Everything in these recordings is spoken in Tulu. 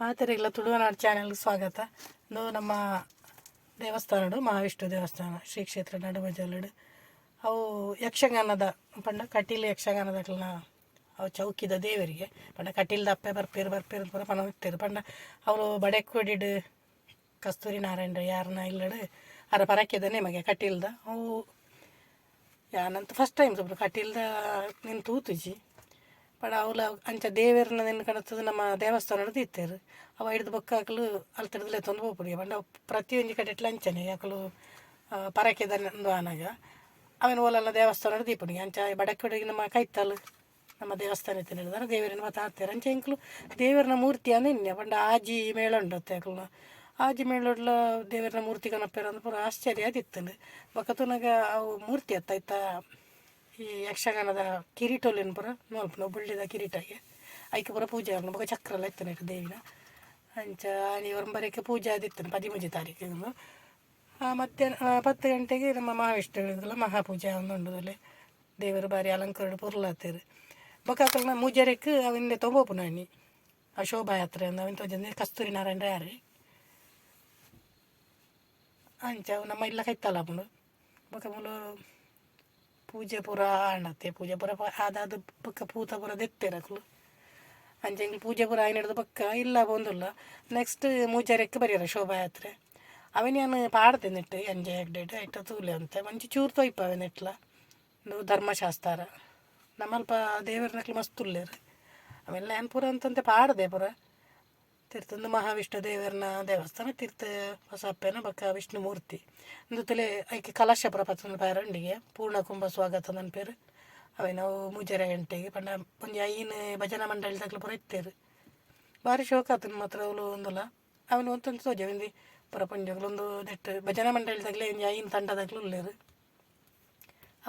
ಮಾತೆರೆಗ್ಲ ತುಳುವನಾಡು ಚಾನೆಲ್ ಸ್ವಾಗತ. ಇಂದು ನಮ್ಮ ದೇವಸ್ಥಾನಡು, ಮಹಾವಿಷ್ಣು ದೇವಸ್ಥಾನ, ಶ್ರೀ ಕ್ಷೇತ್ರ ನಡುಬಜಾಲುಡು. ಅವು ಯಕ್ಷಗಾನದ ಪಂಡ ಕಟೀಲು ಯಕ್ಷಗಾನದಕ್ಲೆನ ಅವು ಚೌಕಿದ ದೇವರಿಗೆ. ಪಂಡ ಕಟೀಲ್ದ ಅಪ್ಪೆ ಬರ್ಪೇರು ಬರ್ಪೇರು ಪೂರ ಪನೊಂದಿತ್ತೆರ್. ಪಂಡ ಅವುಲು ಬಡೆಕೊಡಿಡ್ ಕಸ್ತೂರಿ ನಾರಾಯಣ ಯಾರನ ಇಲ್ಲಡ್ ಅರ ಪರಕೆದ ಮಗೆ ಕಟೀಲ್ದ. ಅವು ಯಾನಂತ ಫಸ್ಟ್ ಟೈಮ್ ತೂಪುನು ಕಟೀಲ್ದ ನಿನ್ ತೂತುಜಿ. ಪಂಡ ಅವ್ಲ ಅಂಚ ದೇವೆರ್ನ ನೆನ್ ಕನತುದು ನಮ್ಮ ದೇವಸ್ಥಾನಡ್ ದೀತೆರ್. ಅವು ಐಡ್ದ್ ಬೊಕ್ಕ ಅಕುಲು ಅಲ್ತುರ್ದು ಲೆತ್ತೊಂದು ಪೋಪುಂಡು. ಪಂಡ ಪ್ರತಿಯೊಂಜಿ ಕಡೆಟ್ಲ ಅಂಚನೆ ಅಕುಲು ಪರಕೆದ ಉಂದು ಆನಗ ಅವೆನ್ ಓಲಲ ದೇವಸ್ಥಾನಡ್ ದೀಪುನಿ. ಅಂಚ ಬಡಕಾಡಿಗ್ ನಮ್ಮ ಕೈತಲ್ ನಮ್ಮ ದೇವಸ್ಥಾನ ಇತ್ತಿನ ದೇವೆರೆನ್ ಮಾತ ಆತೆರ್. ಅಂಚ ಎಂಕುಲು ದೇವೆರ್ನ ಮೂರ್ತಿ ಆಂದ್ ಎನ್ನಿಯ. ಪಂಡ ಆಜಿ ಮೇಳ ಉಂಡತ್ತೆ ಅಕಲ್ನ, ಆಜಿ ಮೇಳಡ್ಲ ದೇವೆರ್ನ ಮೂರ್ತಿ ಕನಪೆರ್ ಅಂದ್ ಪೂರ ಆಶ್ಚರ್ಯ ಆದಿತ್ತುಂಡು. ಬೊಕ ತೂನಗ ಅವು ಮೂರ್ತಿ ಅತ್ತ, ಐತ ಈ ಯಕ್ಷಗಾನದ ಕಿರೀಟೊಲೆನ್ ಪೂರ ಮಲ್ಪುನ ಬೊಳ್ಳಿದ ಕಿರೀಟಗೆ ಐಕ್ ಪೂರ ಪೂಜೆ ಆಪುಂಡು. ಬೊಕ ಚಕ್ರ ಎಲ್ಲ ಇತ್ತುಂಡು ದೇವಿನ. ಅಂಚ ಆನಿ ಒರಂಬರೆಕ್ ಪೂಜೆ ಆದಿತ್ತುಂಡು, 13 ತಾರೀಕು. ಮಧ್ಯಾಹ್ನ 10 ಗಂಟೆಗೆ ನಮ್ಮ ಮಹಾವಿಷ್ಣುವಿಗೆಲ್ಲ ಮಹಾಪೂಜೆ ಆವೊಂದುಂಡು. ದೇವರು ಬಾರಿ ಅಲಂಕಾರ ಪೊರ್ಲಾತೆರ್. ಬೊಕ ಅಕಲ್ನ ಮೂಜರೆಕ್ ಅವೆನ್ ಲೆತ್ತೊಂದು ಪೋಪುನಾನಿ ಆ ಶೋಭಾಯಾತ್ರೆ ಅಂದ್ ಅವೆನ್ ತೋಜಂದೆ ಕಸ್ತೂರಿ ನಾರಾಯಣ ಯಾರೇ. ಅಂಚ ಅವು ನಮ್ಮ ಇಲ್ಲ ಕೈತಲ್ ಆಪುಂಡು. ಬೊಕ ಮೂಲು ಪೂಜೆ ಪೂರ ಆಂಡತ್ತೆ. ಪೂಜೆ ಪೂರ ಆದಾದ್ ಬೊಕ್ಕ ಪೂತ ಪೂರ ದೆತ್ತೆರ್ ಅಕುಲು. ಅಂಚ ಎಂಕುಲು ಪೂಜೆ ಪೂರ ಆಯಿನೆಡ್ದ್ ಬೊಕ್ಕ ಇಲ್ಲ ಪೋವೊಂದುಲ್ಲ. ನೆಕ್ಸ್ಟ್ ಮೂಜರೆಕ್ ಬರ್ಯೆರೆ ಶೋಭಾಯಾತ್ರೆ. ಅವೆನ್ ಯಾನ್ ಪಾಡ್ದೆ ನೆಟ್ಟ್ ಎಂಜೆ ಎಡ್ಡೆಡ್ ಐತ ತೂಲೆ ಒಂತೆ ಒಂಜಿ ಚೂರು ತೋಯ್ಪಾವೆ ನೆಟ್ಲ. ಉಂದು ಧರ್ಮಶಾಸ್ತ್ರ. ನಮ್ಮಲ್ಪ ದೇವೆರ್ನಕ್ಲು ಮಸ್ತ್ ಉಲ್ಲೆರ್. ಅವೆಲ್ಲ ಯಾನ್ ಪೂರ ಒಂತೊಂತೆ ಪಾಡ್ದೆ ಪೂರ. ತಿರ್ತ್ ಉಂದು ಮಹಾವಿಷ್ಣು ದೇವೆರ್ನ ದೇವಸ್ಥಾನ, ತಿರ್ತ್ ಹೊಸಪ್ಪೆನ ಬೊಕ್ಕ ವಿಷ್ಣು ಮೂರ್ತಿ. ಉಂದು ತೂಲೆ, ಐಕ್ ಕಲಶ ಪೂರ ಪತ್ತೊಂದು ಪೋಯೆರೆ ಉಂಡಿಗೆ. ಪೂರ್ಣ ಕುಂಭ ಸ್ವಾಗತ ಪನ್ಪೆರ್ ಅವೆನ್. ಅವು ಮೂಜರೆ ಗಂಟೆಗೆ. ಪಂಡ ಒಂಜಿ ಐನ್ ಭಜನಾ ಮಂಡಳಿದಕ್ಲು ಪೂರ ಇತ್ತೆರ್. ಬಾರಿ ಶೋಕು ಆತುಂಡು ಮಾತ್ರ ಅವ್ಲು. ಉಂದುಲ ಅವೆನ್ ಒಂತೊಂತೆ ತೋಜೆ ಒಂಜಿ ಪೂರ ಪೊಂಜೋಕುಲು. ಉಂದು ನೆಟ್ಟ್ ಭಜನಾ ಮಂಡಳಿದಕ್ಲೆ ಒಂಜಿ ಐನ್ ತಂಡದಕ್ಲು ಉಲ್ಲೆರ್.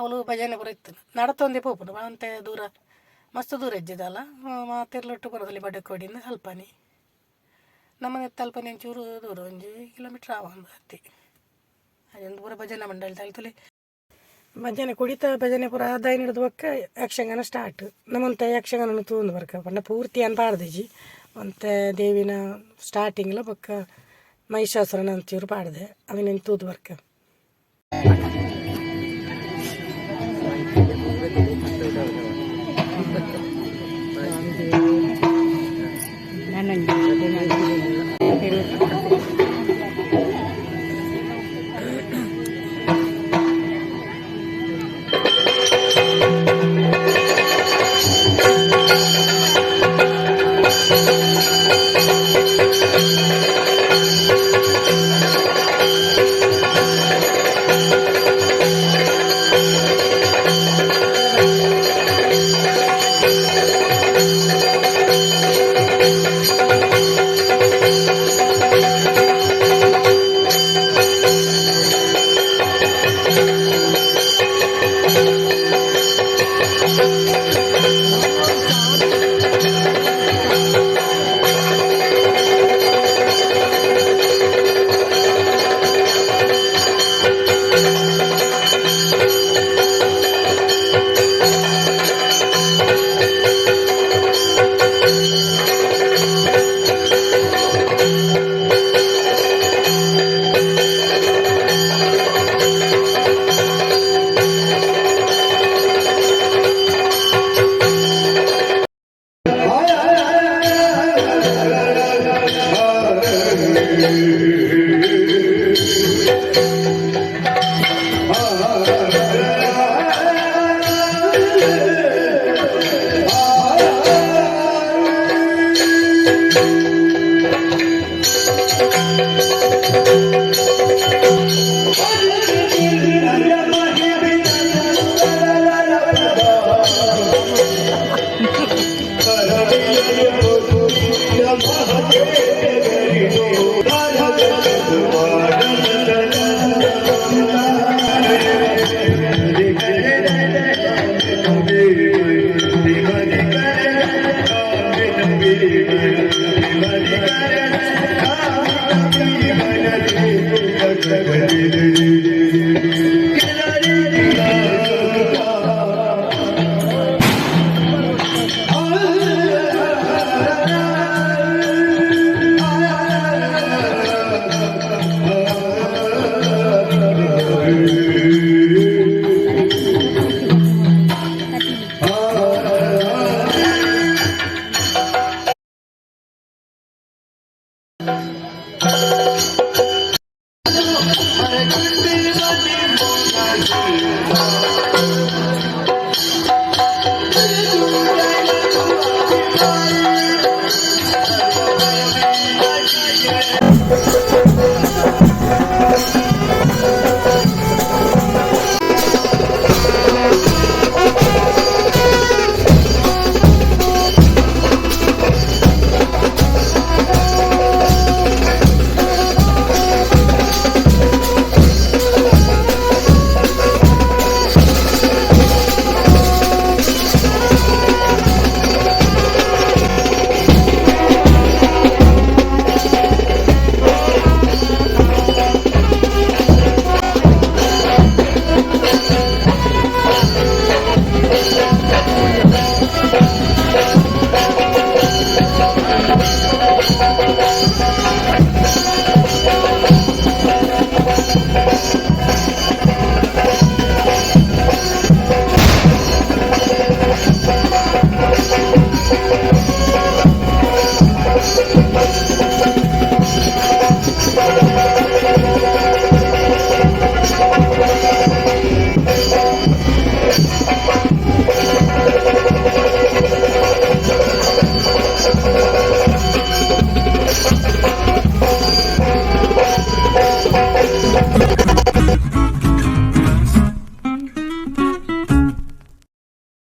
ಅವ್ಲು ಭಜನೆ ಪೂರ ಇತ್ತುಂಡು. ನಡತೊಂದೇ ಪೋಪುಂಡು ಒಂತೆ ದೂರ, ಮಸ್ತ್ ದೂರ ಇಜ್ಜಿ ದಾಲ. ಮಾತೆರ್ಲ ಒಟ್ಟು ಬರೋದಿಲ್ಲ. ಬಡಕೋಡಿಂದ ಅಲ್ಪನೆ ನಮ್ಮ ನೆತ್ತ ಅಲ್ಪನೆ ಒಂಚೂರು ದೂರ, ಒಂಜಿ ಕಿಲೋಮೀಟ್ರ್ ಆವಂದು ಅತ್ತೆ. ಅದೊಂದು ಪೂರ ಭಜನಾ ಮಂಡಳಿ ತೂಲೆ. ಭಜನೆ ಕುಡಿತ ಭಜನೆ ಪೂರ ಆದಾಯ ಬೊಕ್ಕ ಯಕ್ಷಗಾನ ಸ್ಟಾರ್ಟ್. ನಮ್ಮಂತ ಯಕ್ಷಗಾನ ತೂವೊಂದು ಬರ್ಕ. ಪಂಡ ಪೂರ್ತಿ ಯಾನ್ ಪಾಡ್ದಿಜಿ. ಒಂತೆ ದೇವಿನ ಸ್ಟಾರ್ಟಿಂಗ್ಲ ಬೊಕ್ಕ ಮಹಿಷಾಸುರನ ಒಂಚೂರು ಪಾಡ್ದೆ. ಅವೆನ್ ತೂದು ಬರ್ಕ.